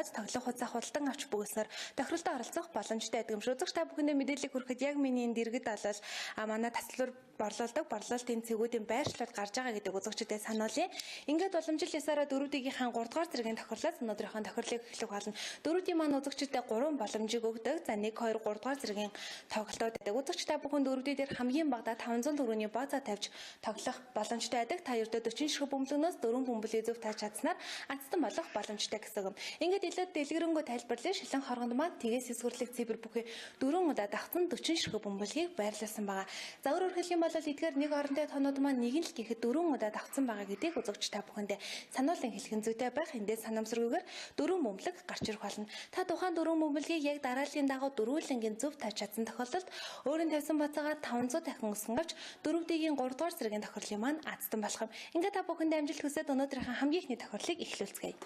тавиад тоглох хугацаа худалдан авч бөгөөснөр тохиролтод оролцох боломжтой байдаг юм шүү. Үзэгч та бүхэндээ мэдээллийг хүрэхэд яг миний энэ дэргэд болол манай тасалбар борлуулдаг борлуулалтын цэгүүдийн байршлууд гарч байгаа гэдэг үзэгчдэд сануулъя. Ингээд уламжлал ёсоороо 4D-ийн 3 дугаар зэргийн тохирлоос өнөөдрийнхөө тохирлыг эхлэх болно. 4D маань үзэгчдэд 3 боломжийг өгдөг. За 1 2 3 дугаар зэргийн тоглолтууд байдаг. Үзэгч та бүхэн 4D дээр хамгийн багадаа 500 төгрөгийн бооцоо тавьж тоглох боломжтой байдаг. Та ердөө 40 ширхэг бөмбөлгнөөс 4 бөмбөлгийг зөв тааж чадсанаар азтан болох боломжтой гэсэн юм. Ингээд илүү дэлгэрэнгүй тайлбарлая. Шилэн хоргонд маань тгээс эсвэрлэг цэвэр бүхий 4 удаа давхцан 40 ширхэг бөмбөлгийг байрлуулсан байгаа. За өөрөөр хэлэх юм бол эдгээр нэг оронтой тонууд маань нэг нь л гэхэд 4 удаа давхцсан байгаа гэдгийг үзэгч та бүхэндээ сануулan хэлэх нь зүйтэй байх. Эндээс санамсаргүйгээр 4 бөмбөлөг гарч ирэх болно. Та тухайн 4 бөмбөлгийг яг дарааллын дагуу дөрвөлнгийн зөв тааж чадсан тохиолдолд өөрийн тавьсан бацаагаа 500 дахин өсгөн авч 4D-ийн 3 дугаар зэргийн тохирлын маань азтан болох юм. Ингээд та бүхэндээ амжилт хүсээд өнөөдрийнхөө хамгийн ихний тохирлыг эхлүүлцгээе.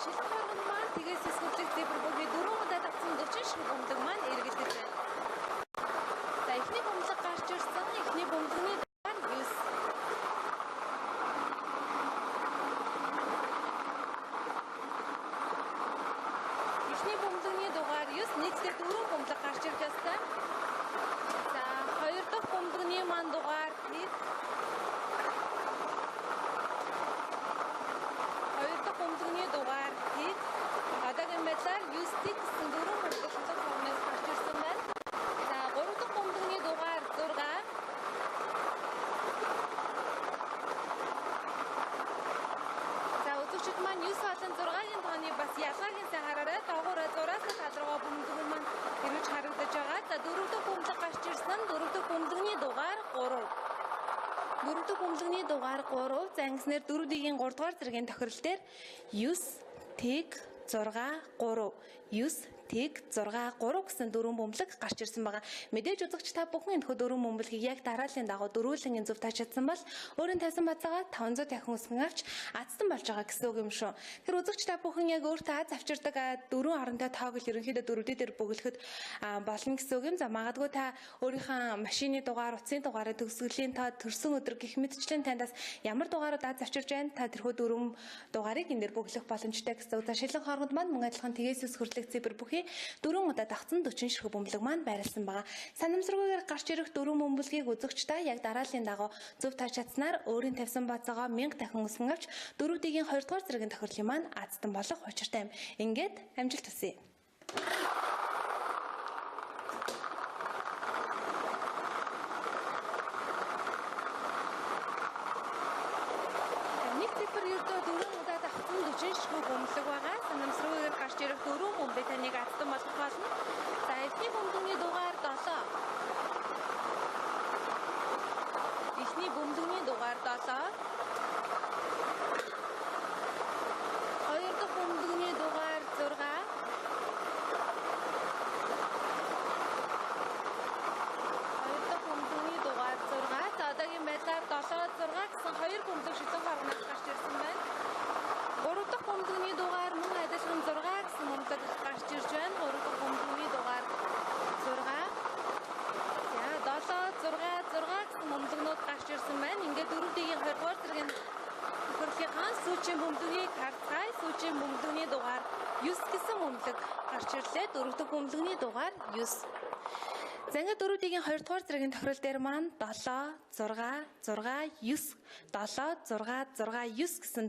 Шилэн хоргонд маань тгээс эсвэрлэг зебр бүхий 4 удаа давхцсан 40 ширхэг бөмбөлөг маань эргэлдэж байна. За эхний бөмбөлөг гарч ирсэн. Эхний бөмбөлгөний дугаар 9. Эхний бөмбөлгөний дугаар 9, нийтдээ 4 бөмбөлөг гарч ирэх ёстой. За хоёр дахь бөмбөлгөний маань дугаар 1. Хоёр дахь бөмбөлгөний дугаар 1. Одоогийн байдлаар 9 гэсэн 4 бөмбөлөг шилэн хоргоноос гарч ирсэн байна. За гурав дахь бөмбөлгөний дугаар 6. За үзэгчид маань 9 болон 6-гийн тооны бас ялгааг нь сайн хараарай. Доогуур зураас тал руугаа бөмбөлөг маань эргэж харагдаж байгаа. За дөрөв дэх бөмбөлөг гарч ирсэн. Дөрөв дэх бөмбөлгөний дугаар 3. Дөрөв дэх бөмбөлгөний дугаар 3. За ингэснээр 4D-ийн 3 дугаар зэргийн тохирол дээр 9 тэг 6 3 9 тэг 6 3 гэсэн дөрвөн бөмбөлөг гарч ирсэн байгаа. Мэдээж үзэгч та бүхэн энэхүү дөрвөн бөмбөлгийг яг дарааллын дагуу дөрвөлнгийн зөв тааж чадсан бол өөрийн тавьсан бацаагаа 500 дахин өсгөн авч азтан болж байгаа гэсэн үг юм шүү. Тэр үзэгч та бүхэн яг өөртөө аз авчирдаг дөрвөн оронтой тоог л ерөнхийдөө 4D дээр бөглөхөд болно гэсэн үг юм. За магадгүй та өөрийнхөө машины дугаар, утасны дугаарыг, төгсгөлийн тоо, төрсөн өдөр гэх мэтчлэн танд бас ямар дугаарууд аз авчирж байна, та тэрхүү дөрвөн дугаарыг энэ дээр бөглөх боломжтой гэсэн үг. За шилэн хоргонд маань мөн адилхан тгээс эсвэрлэг цэвэр бүхий 4 удаа давхцсан 40 ширхэг бөмбөлөг маань байрласан байгаа. Санамсаргүйгээр гарч ирэх 4 бөмбөлгийг үзэгч та яг дарааллын дагуу зөв тааж чадсанаар өөрийн тавьсан бацаагаа 1000 дахин өсгөн авч 4D-ийн 2 дугаар зэргийн тохирлын маань азтан болох учиртай юм. Ингээд амжилт хүсье. Нэг цифр ердөө 4 удаа давхцсан 40 ширхэг бөмбөлөг байгаа. Санамсаргүйгээр гарч ирэх 4 бөмбөг таныг азтан болгох болно. За эхний бөмбөгний дугаар 7. Эхний бөмбөгний дугаар 7. Хоёр дахь бөмбөгний дугаар 6. Хоёр дахь бөмбөгний дугаар 6. За одоогийн байдлаар 7 6 гэсэн хоёр бөмбөлөг шилэн хоргоноос гарч ирсэн байна. Гурав дахь бөмбөгний дугаар мөн адилхан 6 гэсэн бөмбөлөг гарч ирж байна. Гурав дахь бөмбөгний дугаар 6. За 7 6 6 гэсэн бөмбөлгнүүд гарч ирсэн байна. Ингээд 4D-ийн 2 дугаар зэргийн тохирлынхаа сүүчийн бөмбөлгийг харцгаая. Сүүчийн бөмбөлгний дугаар 9 гэсэн бөмбөлөг гарч ирлээ. Дөрөв дэх бөмбөлгний дугаар 9. За ингээд 4D-ийн 2 дугаар зэргийн тохирол дээр маань 7 6 6 9 7 6 6 9 гэсэн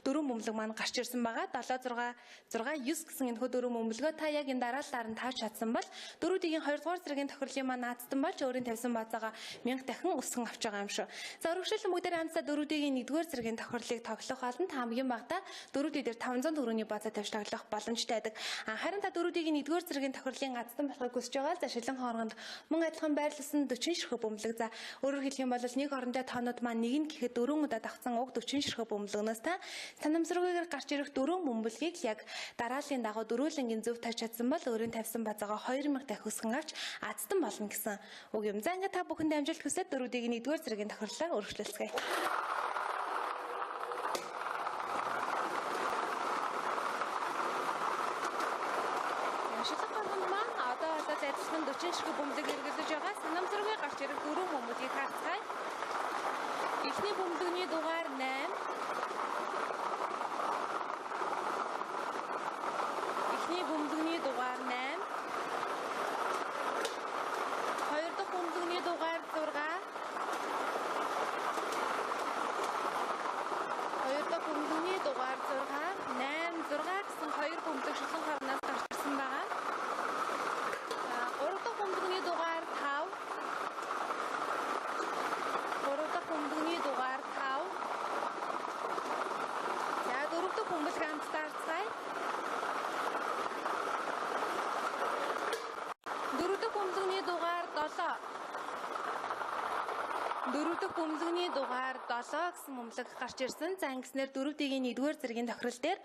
дөрвөн бөмбөлөг маань гарч ирсэн байгаа. 7 6 6 9 гэсэн энэхүү дөрвөн бөмбөлгөө та яг энэ дарааллаар нь тааж чадсан бол 4D-ийн 2 дугаар зэргийн тохирлын маань наадтан болж өөрийн тавьсан бацаагаа 1000 дахин өсгөн авч байгаа юм шүү. За өргөжлөн бүгдээр хамтдаа 4D-ийн 1-р зэргийн тохирлыг тоглох болно. Та хамгийн багадаа 4D дээр 500 төгрөгийн бацаа тавьж тоглох боломжтой байдаг. Харин та 4D-ийн 1-р зэргийн тохирлын азтан болохыг хүсэж байгаа л за шилэн хооронд мөн адилхан байрлалсан 40 ширхэг бөмбөлөг. За өөрөөр хэлэх юм бол нэг орондоо тоонууд маань нэг нь гэхэд 4 удаа давхцсан уг 40 ширхэг бөмбөлгнөөс та санамсаргүйгээр гарч ирэх 4 бөмбөлгийг яг дарааллын дагуу дөрвөлнгийн зөв тавьж чадсан бол өөрийн тавьсан бацаагаа 2000 дахин өсгөн авч азтан болно гэсэн үг юм. За ингээд та бүхэндээ амжилт хүсээд 4D-ийн 1-р зэргийн тохирлоо өргөжлөлцгээе. Шилэн хоргонд маань одоо болоод адилхан 40 ширхэг бөмбөлөг эргэлдэж байгаа. Санамсаргүй гарч ирэх 4 бөмбөлгийг харцгаая. Эхний бөмбөлгөний дугаар бөмбөлгөний дугаар 7 гэсэн бөмбөлөг гарч ирсэн. За ингэснээр 4D-ийн 1-р зэргийн тохирол дээр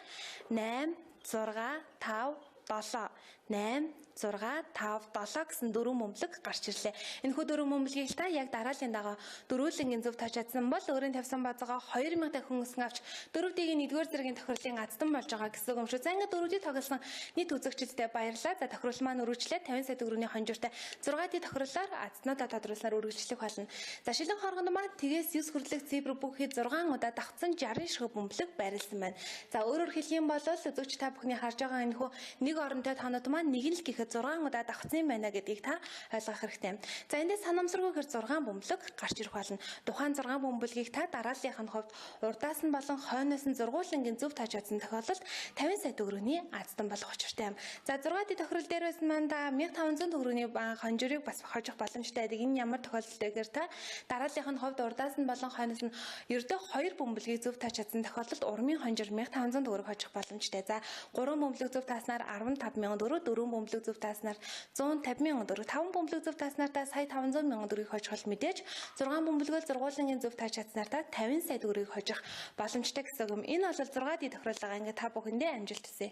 8, 6, 5, 7, 8, 6, 5, 7 гэсэн дөрвөн бөмбөлөг гарч ирлээ. Энэхүү дөрвөн бөмбөлгийг та яг дараалын дагуу дөрвөлнгийн зөв тааж чадсан бол өөрийн тавьсан базаага 2000 дахин өсөн авч 4D-ийн 1-р зэргийн тохирлын азтан болж байгаа гэсэн үг юм шүү. За ингээд 4D тоглосон нийт үзэгчдэд баярлалаа. За тохирол маань үргэлжлээ 50 сая төгрөгийн хонжиртай 6D тохирлоор азтнуудаа тодруулснаар үргэлжлэх болно. За шилэн хоргонд маань тэгээс 9 хүртэлх цифр бүхий 6 удаа давхцсан 60 ширхэг бөмбөлөг байрлсан байна. За өөрөөр хэлэх юм бол үзэгч та бүхний харж байгаа энэхүү нэг оронтой тоонод маань нэг нь л гэхэд 6 удаа давхцсан байна гэдгийг та ойлгох хэрэгтэй. За эндээс санамсаргүйгээр 6 бөмбөлөг гарч ирэх болно. Тухайн 6 бөмбөлгийг та дарааллынх нь хувьд урдаас нь болон хойноос нь зургуулангийн зөв тааж чадсан тохиолдолд 50 сая төгрөгийн азтан болох учиртай юм. За 6D тохирол дээр байсан маань та 1500 төгрөгийн хонжирыг бас хожих боломжтой байдаг. Энэ ямар тохиолдолд вэ гэхээр та дарааллынх нь хувьд урдаас нь болон хойноос нь ердөө 2 бөмбөлгийг зөв тааж чадсан тохиолдолд урмын хонжир 1500 төгрөг хожих боломжтой. За 3 бөмбөлөг зөв тааснаар 15000 төгрөг, 4 бөмбөлөг зөв тааснаар 150,000 төгрөг, 5 бөмбөлөг зөв тааснаар та сая 500 мянган төгрөгийг хожих бол мэдээж 6 бөмбөлгөөр зургуулангийн зөв тааж чадсанаар та 50 сая төгрөгийг хожих боломжтой гэсэн үг юм. Энэ бол 6D тохиолдол байгаа. Ингээд та бүхэндээ амжилт хүсье.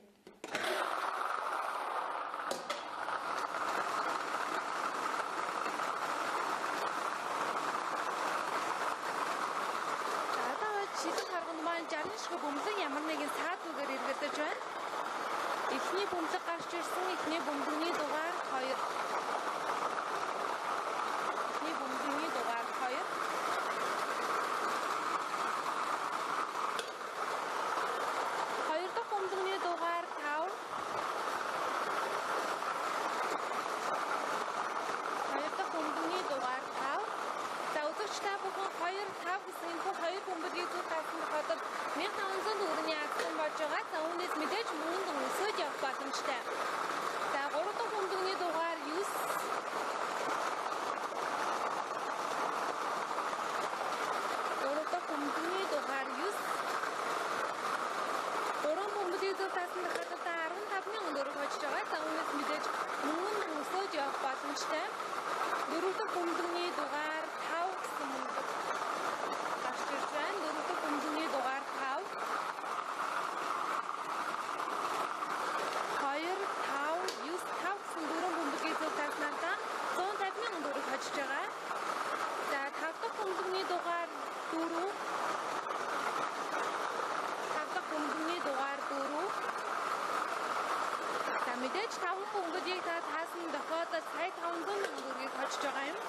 Одоо шилэн харганд маань 60 ширхэг бөмбөлөг ямар нэгэн саад үгээр эргэлдэж байна. Эхний бөмбөлөг гарч ирсэн. Эхний бөмбөлгөний дугаар 2. Эхний бөмбөлгөний дугаар 2. Хоёр дахь бөмбөлгөний дугаар 5. Хоёр дахь бөмбөлгөний дугаар 5. За үзэгч та бүхэн 2 5 гэсэн энэхүү хоёр бөмбөлгийг зөв таасан тохиолдолд 1500 төгрөгийн азтан болж байгаа. За үүнээс мэдээж мөнгө өсөж явах боломжтой. За 3 дахь бөмбөлгөний дугаар 9. 3 дахь бөмбөлгөний дугаар 9. 3 бөмбөлгийг зөв таасан тохиолдолд 15000 төгрөг хожиж байгаа. За үүнээс мэдээж мөнгө өсөж явах боломжтой. 4 дахь бөмбөлгөний дугаар 5 гэсэн бөмбөлөг гарч ирж байна. 4 дахь бөмбөлгөний дугаар 5. 2 5 9 5 гэсэн дөрвөн бөмбөлгийг зөв тааснаар та 150,000 төгрөг хожиж байгаа. За 5 дахь бөмбөлгөний дугаар 4. 5 дахь бөмбөлгөний дугаар 4. За мэдээж 5 бөмбөлгийг та таасан тохиолдолд сая 500,000 төгрөгийг хожиж байгаа юм.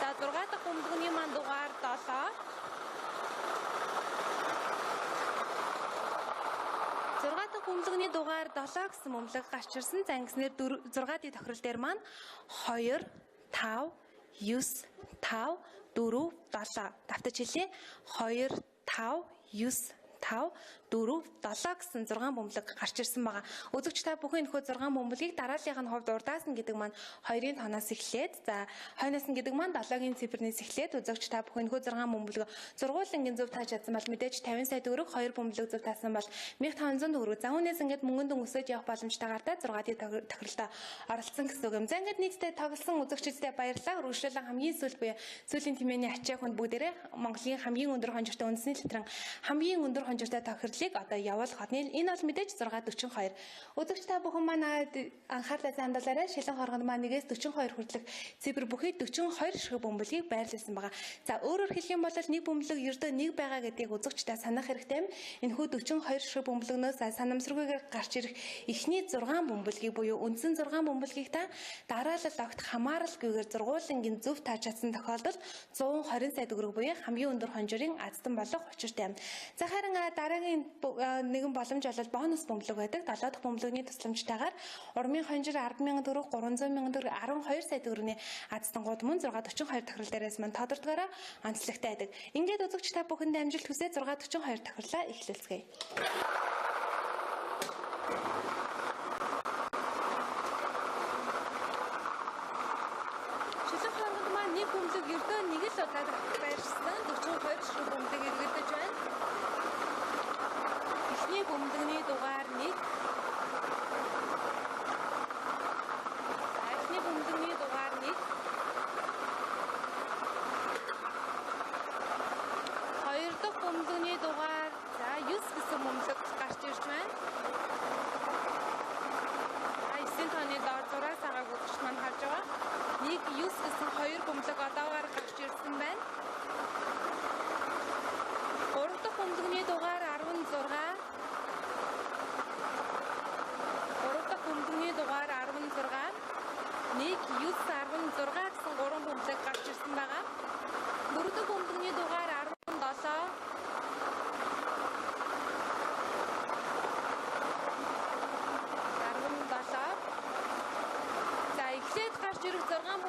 За 6 дахь бөмбөлгөний маань дугаар 7. 6 дахь бөмбөлгөний дугаар 7 гэсэн бөмбөлөг гарч ирсэн. За ингэснээр 6D тохирол дээр маань 2 5 9 5 4 7. Давтаж хэлье. 2 5 9 5 4 7 гэсэн 6 бөмбөлөг гарч ирсэн байгаа. Үзэгч та бүхэн энэхүү 6 бөмбөлгийг дарааллынх нь хувьд урдаас нь гэдэг маань 2-ын тоноос эхлээд за хойноос нь гэдэг маань 7-гийн цифрнээс эхлээд үзэгч та бүхэн энэхүү 6 бөмбөлгөө зургуулангийн зөв тааж чадсан бол мэдээж 50 сая төгрөг, 2 бөмбөлөг зөв таасан бол 1500 төгрөг. За үүнээс ингээд мөнгөн дүн өсөж явах боломжтойгоор та 6D тохиролтой оролцсон гэсэн үг юм. За ингээд нийтдээ тоглосон үзэгчдэд баярлалаа. Үргэлжлүүлэн хамгийн сүүл буюу сүүлийн тэмээний ачаа хүнд бүгдээрээ Монголын хамгийн өндөр хонжиртой үндэсний литрэн хамгийн өндөр хонжиртой тохирлыг одоо явуулах. Энэ бол мэдээж 642. Үзэгч та бүхэн маань анхаарлаа сайн хандуулаарай. Шилэн хоргонд маань 1-ээс 42 хүртэлх цифр бүхий 42 ширхэг бөмбөлгийг байрлуулсан байгаа. За өөрөөр хэлэх юм бол нэг бөмбөлөг ердөө нэг байгаа гэдгийг үзэгч та санах хэрэгтэй юм. Энэхүү 42 ширхэг бөмбөлгнөөс санамсаргүйгээр гарч ирэх эхний 6 бөмбөлгийг буюу үндсэн 6 бөмбөлгийг та дараалал огт хамааралгүйгээр зургуулангийн зөв тааж чадсан тохиолдолд 120 сая төгрөг буюу хамгийн өндөр хонжирын азтан болох учиртай юм. За харин дараагийн нэгэн боломж бол бонус бөмбөлөг байдаг. 7 дахь бөмбөлөгний тусламжтайгаар урмын хонжир 10,000 төгрөг, 300,000 төгрөг, 12 сая төгрөгийн азтангууд мөн 642 тохирол дээрээс мань тодордгоороо онцлогтой байдаг. Ингээд үзэгч та бүхэндээ амжилт хүсье. 642 тохирлоо эхлүүлцгээе. Шилэн хоргонд маань нэг бөмбөлөг ердөө нэг л удаа байршсан. 42 ширхэг бөмбөлөг эргэлдэж байна. Эхний бөмбөлгөний дугаар 1. За эхний бөмбөлгөний дугаар 1.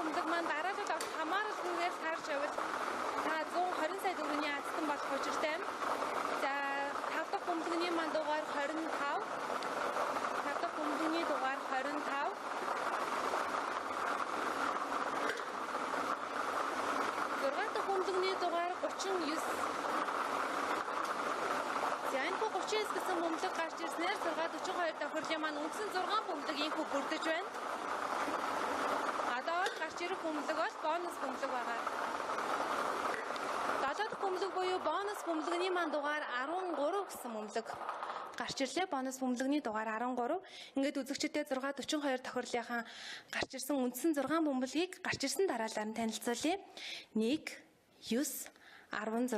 бөмбөлөг маань дараалал огт хамааралгүйгээр таарч явбал та 120 сая төгрөгийн азтан болох учиртай. За 5 дахь бөмбөлөгний маань дугаар 25. 5 дахь бөмбөлөгний дугаар 25. 6 дахь бөмбөлөгний дугаар 39. За энэхүү 39 гэсэн бөмбөлөг гарч ирснээр 642 тохирлын маань үндсэн 6 бөмбөлөг энэхүү бүрдэж байна. Одоо гарч ирэх бөмбөлөг бол бонус бөмбөлөг байгаа. 7 дахь бөмбөлөг буюу бонус бөмбөлөгний маань дугаар 13 гэсэн бөмбөлөг гарч ирлээ. Бонус бөмбөлөгний дугаар 13. Ингээд үзэгчдэд 642 тохирлынхаа гарч ирсэн үндсэн 6 бөмбөлгийг гарч ирсэн дараалал нь танилцуулъя. 1 9 16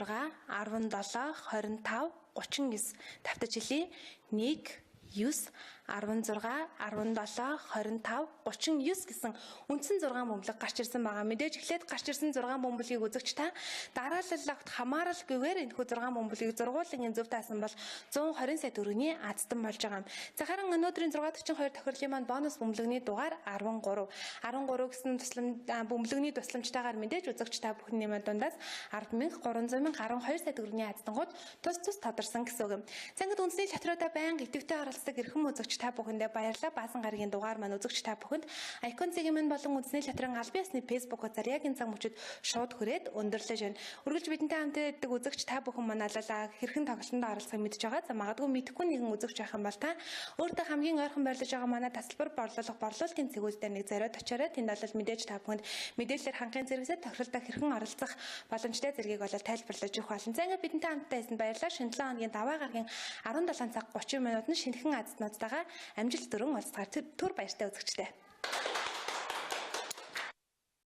17 25 39 тавтаж хэлье. 1 9 16 17 25 39 гэсэн үндсэн 6 бөмбөлөг гарч ирсэн байгаа. Мэдээж эхлээд гарч ирсэн 6 бөмбөлгийг үзэгч та дараалал огт хамааралгүйгээр энэхүү 6 бөмбөлгийг зургуулын зөв таасан бол 120 сая төгрөгийн азтан болж байгаа юм. За харин өнөөдрийн 642 тохирлын маань бонус бөмбөлөгний дугаар 13. 13 гэсэн туслам бөмбөлөгний тусламжтайгаар мэдээж үзэгч та бүхний маань дундаас 10,300 12 сая төгрөгийн азтангууд тус тус тодорсон гэсэн үг юм. За ингээд үндэсний лотерейдаа байнга идэвхтэй оролцдог эрхэм үзэгч та бүхэндээ баярлалаа. Баасан гарагийн дугаар маань үзэгч та бүхэнд Icon цэгийн минь болон үндэсний лотерейн албан ёсны Facebook хуудасаар яг энэ цаг мөчид шууд хүрээд өндөрлөж байна. Үргэлж бидэнтэй хамт байдаг үзэгч та бүхэн манаалаа хэрхэн тоглолтонд оролцохыг мэдж байгаа. За магадгүй мэдэхгүй нэгэн үзэгч байх юм бол та өөртөө хамгийн ойрхон байрлаж байгаа манай тасалбар борлуулах борлуулалтын цэгүүд дээр нэг зориод очиорой. Тэнд бол мэдээж та бүхэнд мэдээлэлээр хангахын зэрэгсээ тохиролттой хэрхэн оролцох боломжтой зэргийг бол тайлбарлаж өгөх болно. За ингээд бидэнтэй хамтдаа байсан баярлалаа. Шинэ 7 хоногийн даваа гарагийн 17 цаг 30 минутанд шинэхэн азтнуудтайгаа амжилт дөрөн уулзгаар түр баяртай үзэгчтэй.